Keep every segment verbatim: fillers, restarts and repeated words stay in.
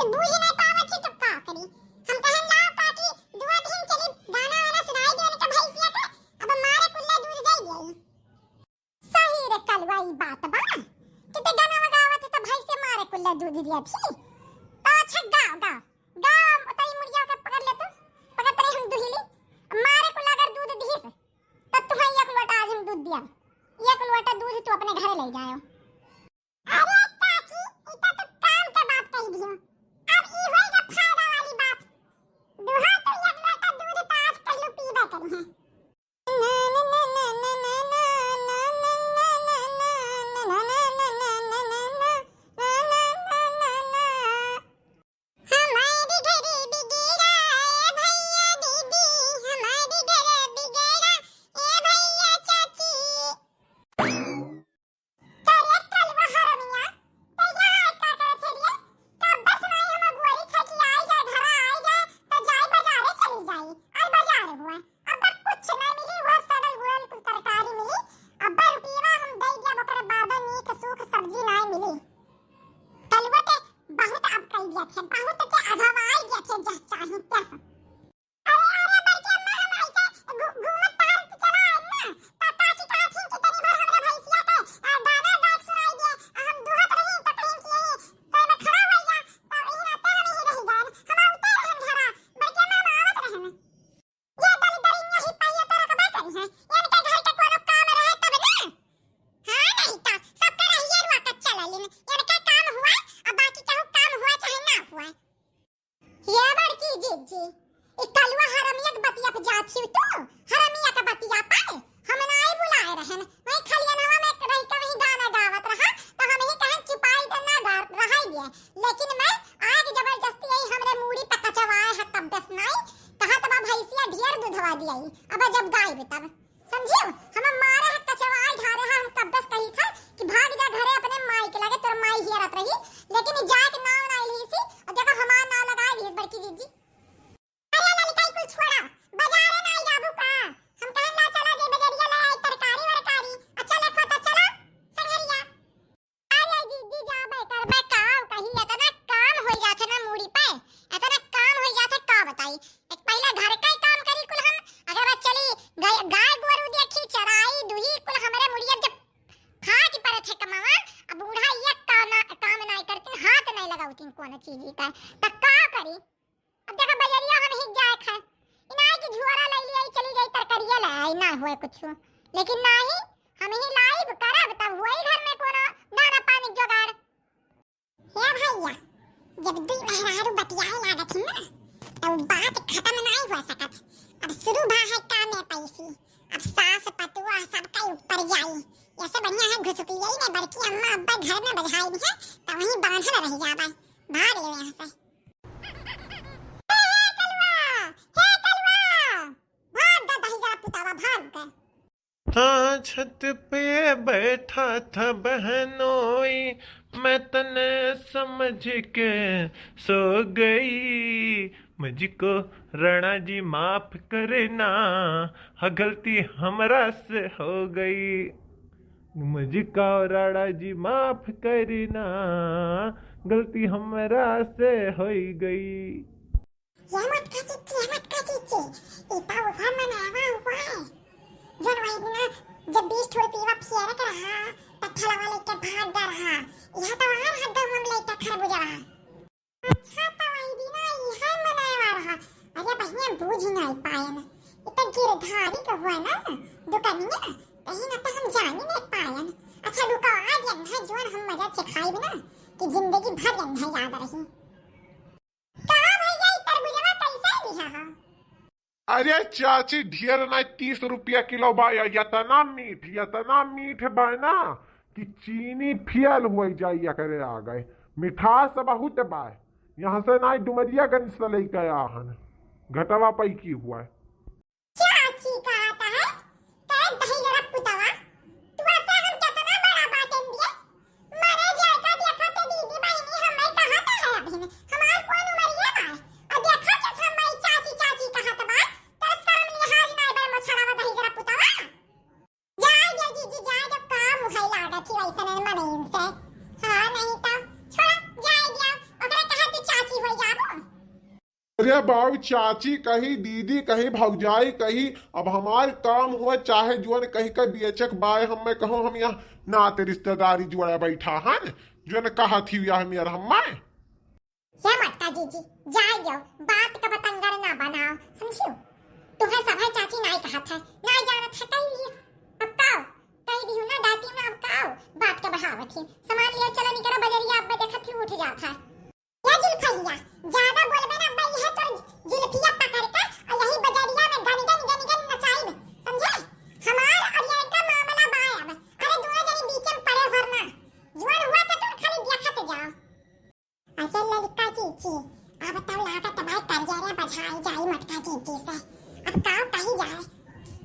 तो बूझ नहीं पावत ही तो का करी? हम कहन लाओ काकी, दुआ दिन चली गाना वाना सुनाई दे उनके भैंसिया के, अब मारे कुल्ला दूध दे दिया। सही रे कलुआ, ई बात बा कि ते गाना गावत है तो भैंसे मारे कुल्ला दूध दिया थी। तो अच्छा गाओ, गाओ, गाओ, तई मुड़िया के पकड़ ले तू, पकड़ तरे हम दुहिली, मारे कुल्ला अगर दूध दिहिस, तो तुम्हें एक लोटा आज हम दूध दिया, एक लोटा दूध तू अपने घरे ले जायो। अरे काकी, इता तो काम के बात कही दियो। अब ई होई ना फायदा वाली बात। दुहा तो एक लोटा दूध तो आज कहलू पीबे करी है। हमारी घर बिगड़ा ए भैया दीदी, हमारी घर बिगड़ा ए भैया चाची। करे कलवा हरमिया, ते यहाँ का करत है रे? कब बस माई हम अगुवारी खा के आई जाए, घरा आई जाए, तो जाए बाजारे चली जाए। आज बाजार हुआ, अब कुछ ना मिली, वह सड़ल गुड़ल कुल तरकारी मिली। अब रुपया हम दे दिया, ओकरे बाद नीक सूख सब्जी ना मिली। कलवा ते बहुत अब कई दिया थे, बहुत के अगवाई दिया थे, जह चाही तह। अरे, अरे, बड़की अम्मा, हम ऐसे घू-, घूमत टहलत चला आइल ना, त काकी कहत ही कि तनी भर हमरे भैंसिया के, आ, गाना गाइके सुनाई दे, आ, हम दुहत रही त कहीं कि यही कोई में खड़ा होई जा, त यही नाते हम यही रही जाए, हम उतर रहन घरा, बड़की अम्मा, हम आवत रहन। ये दलिदरिया ही पहिया तो रखबे करी है, इनके घर के कोनो काम रहे तब ना। हाँ, नहीं तो सबके रहिए रुआ के चला लेन, इनके काम हुआ, अब बाकी कहूँ काम हुआ चाहे ना हुआ। ये बड़की जीजी, ई कलुआ हरमिया के बतिया पे जात हिउ तू? हरमिया के बतिया पे? हम नाई बुलाए रहन। वही खलियनवा में रह के वही गाना गावत रहा, तो हम ही कहन चुपाई दे ना गा-, रहाई दिए। लेकिन मैं आज जबरदस्ती यही हमरे मूड़ी पे कचवाए है, तब बस नाई। कहा तब भैंसिया ढेर दूधवा दिया, अब जब गाइब तब। समझियो, हम मारे है कचवाई ढारे है, हम कब से कही था कि भाग जा घरे अपने माई के लगे, तोर माई हियरत रही, लेकिन ई जाए के नाव ना ली सी, और देखो हमार नाव लगाए दी बड़की जीजी। अरे ललकाई कुल छोड़ा, बाजारे ना जाबू का? हम कहन ला चला जे बजरिया ले आई तरकारी वरकारी, अच्छा लखो तो चला संगरिया। अरे जीजी, जाबे करबे का, कहीं इतना काम होई जात है ना मूड़ी पे, इतना काम होई जात है, का बताई। एक पहले घर का ही काम करी कुल हम, अगर बस चली गाय, गाय गोरू देखी, चराई दुही कुल हमरे मुड़िया जब खा के परत है कमावा, अब बूढ़ा एक काम ना, काम ना करती, हाथ नहीं लगावती कौन चीज का, त का करी? अब देखा बजरिया हम ही जाए खाए। इनाई की झुआरा ले लिया, चली जाई तरकरिया ले आई, ना हुए कुछ। लेकिन नाही, हम ही लाइब करब, तब हुई घर में कोनो दाना पानी जोगाड़। हे भैया, जब दुई मेहरारू बतियाए लागत ही ना, तो बात खत्म नाही हो सकत। अब शुरू भा है कामे पैसी। अब सास पतुआ सबका ऊपर जाई। ऐसे बढ़िया है घुसुकी यही ने बड़की अम्मा अब्बा घर में बजाई नहीं है, तो वहीं बांधल रह जाबा। भाग ले यहाँ से। हे कलुआ, हे कलुआ, भाग गा दहिजरा पुतावा, भाग गा। हाँ, छत पे बैठा था बहनोई, मैं तने समझ के सो गई। मुझको राणा जी माफ करना, हाँ, गलती हमरा से हो गई। मुझको राणा जी माफ करना, गलती हमरा से हो गई। ये मटका चिच्ची, ये मटका चिच्ची, ई तो उहे मनैवा हुआ है, जौन वही दिना जब बीस ठो रुपया फेरत रहा, त ठेलवा लेके भाग गया रहा। यह तो आर हद हम लेके खरबूजवा। अच्छा, तो वही दिना इहे मनैवा रहा। अरे बहिनिया, बूझ नहीं पायन, ई तो गिरधारी के हुआ ना दुकनिया, कहीं ना तो हम जानी नहीं पायन। अच्छा रुको, आज यन्हे जौन हम मजा चखाइब ना कि जिंदगी भर यन्हे याद रही। का भैया, ई तरबूजवा कैसे लिहा हा? अरे चाची, ढेर नाई, तीस रुपया किलो बा। या इतना मीठ, इतना मीठ बा ना कि चीनी फेल हो जाई एकरे आगे। मिठास बहुत बा। यहाँ से नाई, डुमरियागंज से लेके आया हन। घटवा पैकी हुआ है। चाची कहत है, "कहे दहिजरा पुतवा, तू ऐसे हम केतना बड़ा बाटेन दिए? मरे जाए का देखा तो दीदी बहिनी हमें कहत है अभिन, हमार कौन उमरिया बा? और देखा जस हमें चाची चाची कहत बा, तर शर्म लिहाज नाई बा मोछड़ावा दहिजरा पुतवा।" जाए दे जीजी, जाए दे, काम है लागत ही वैसन मनइन से। हाँ, नहीं तो छोड़ा, जाए दे, ओकरे कहा तू चाची अरे बाबू, चाची कही, दीदी कही, भौजाई कही, अब हमार काम हुआ, चाहे जौन कही का बेचक बाय, हम मैं कहूँ, हम यहाँ नाते रिश्तेदारी जोड़े बैठा हन, जौन कहत ही यह मेर हम मैं। हे मोटका जीजी, जाए जाओ, बात का बतंगड़ ना बनाओ, समझियो? तुम्हें सभे चाची नाई कहत है, नाई जानत है, कही दिए। अब काओ? कही दिहु ना, डांटी ना, अब काओ? बात का बढ़ावत ही। सामान लियो, चलो निकलो बजरिया, अब मैं देखत ही उठ जात है। या जुल्फैया, ज्यादा बोलबे ना, अब मैं यह तोर जुल्फिया पकड़ के और यही बजरिया में गन गन गन गन नचाई में, समझे? हमार और ये का मामला बा अब। अरे दोनों जनी बीच में पड़े हो ना, जुआन हुआ तो तुम खाली देखत जाओ। अच्छा ललका जीजी, अब तो लागत बा करियरे बझाई जाई मोटका जीजी से। अब का कही जाए?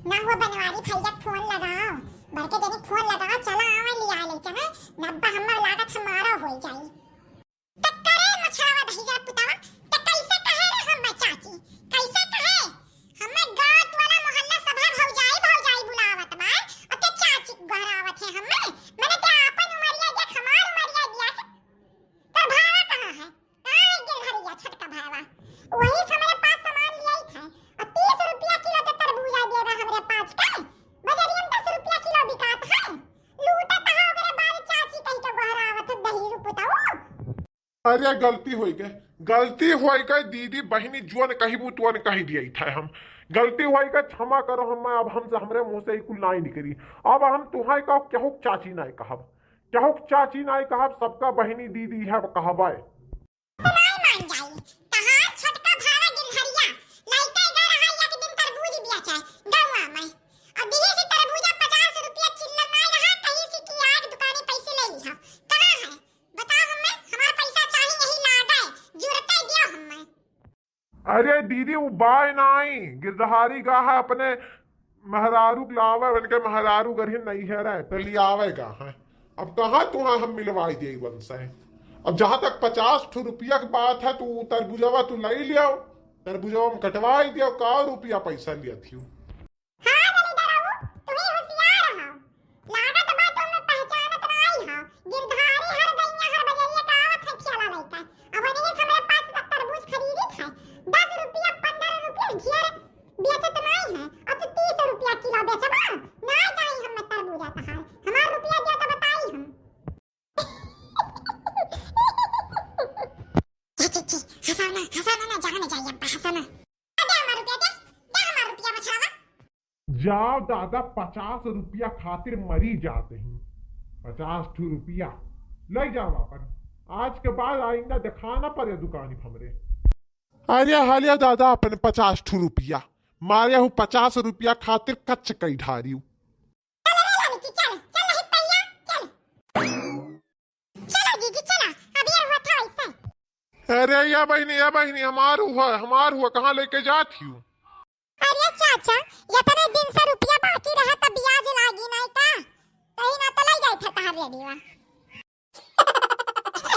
ना हुआ बनवारी भैया फोन लगाओ, बड़के जनी फोन लगाओ, चला आवा लिया ले चला, नब्बा हमर लागत हमारा हो जाई। त करे मछरवा दहिया पुतवा, त कैसे कहे रे हम चाची, कैसे कहे? हमें गांव वाला मोहल्ला सभा भौजाई भौजाई बुलावत बा, और ते चाची गोहरावत है हमें, मैंने ते आपन उमरिया देख हमार उमरिया दिया के तोर भावा कहाँ है? कहाँ है गिरधरिया छोटका भावा? वही से हमरे पास सामान लियाई थे। और तीस रुपया किलो के तरबूजा दे रहा हमरे पास के। बजरिया में दस रुपया किलो बिकात है। लूटत है ओकरे बाद चाची कही के गोहरावत है दही रुपुताऊ। अरे गलती होई गए, गलती होई गए दीदी बहिनी, जौन कहिबू तुअन कही दिया था हम। गलती होई गए, क्षमा करो हम, अब हमसे हमरे मुंह से ई कुल नाई निकली। अब हम तुहाई का केहू चाची नाई कहब। केहू चाची नाई कहब, सबका बहिनी दीदी है कहबे। नाई मान जाई। तहार छोटका भावा गिरधरिया लइके गए रहा एक दिन तरबूज बियाचे गौवा में। अब दिहे से तरबूजा पचास रुपया चिल्लर नाई रहा, कहीं से कि आज दुकाने पैसे ले लिहा। कहाँ है? बताओ हमें, हमार पैसा चाही यही लागे, जुरते दियो हमें। अरे दीदी, वो बाय नाई, गिरधारी गा है अपने मेहरारू के लावे, उनके मेहरारू गरही नहीं है रहे, तो लियावे गा है। अब कहाँ तुहाँ हम मिलवाई दे वन से? अब जहाँ तक पचास ठो रुपया की बात है, तू तरबुजवा तू ले लियो, तरबुजवा में कटवाई दियो, का रुपया पैसा लिया थियो? हाँ, दलिदरऊ, तुही होशियार हो। लागत बा तुम पहचानत नाई हो। गिरधारी हर गइया हर बजरिया का आवत है ठेला लइके। अब वनिये से हमरे पास से तरबूज खरीदित है। दस रुपया, पन्द्रह रुपया घेर बेचत नाई है। अब तो तीस रुपया किलो बेचबा। ना चाही हमें तरबूजा तहार। हमार रुपया दिया तो बताई हम। छी, छी, छी, हंसाओ ना, हंसाओ ना, ना, जाने जाइए, अब्बा, हंसाओ ना। दे हमार रुपया, दे, दे हमार रुपया, बचावा। जाओ दादा, पचास रुपया खातिर मरी जात ही। पचास ठू रुपया ले जाओ अपन। आज के बाद आइंदा देखा ना पड़े दुकानी पे हमरे। अरे हालिया दादा, अपन पचास ठू रुपया मारे हूँ, पचास रुपया खातिर कच्च कई ढारी हूँ। चल रे लड़की, चल, चल नहीं पहिया, चल। चला जीजी, चला, अभी हुआ था वैसे। अरे या बहिनी, या बहिनी, हमार हुआ, हमार हुआ, कहाँ लेके जात हियो? अरे चाचा, इतने दिन से रुपया बाकी रहा त ब्याज लागी नहीं का? कहीं ना तो ले जाए थे तहार रेडियो।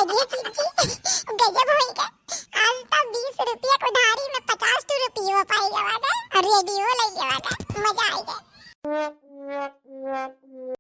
अरे जीजी, गजब होई गए। आज तो बीस रुपया के उधारी में पचास ठो रुपया पाई गवा गए और रेडियो ले गवा गए। मजा आई गए।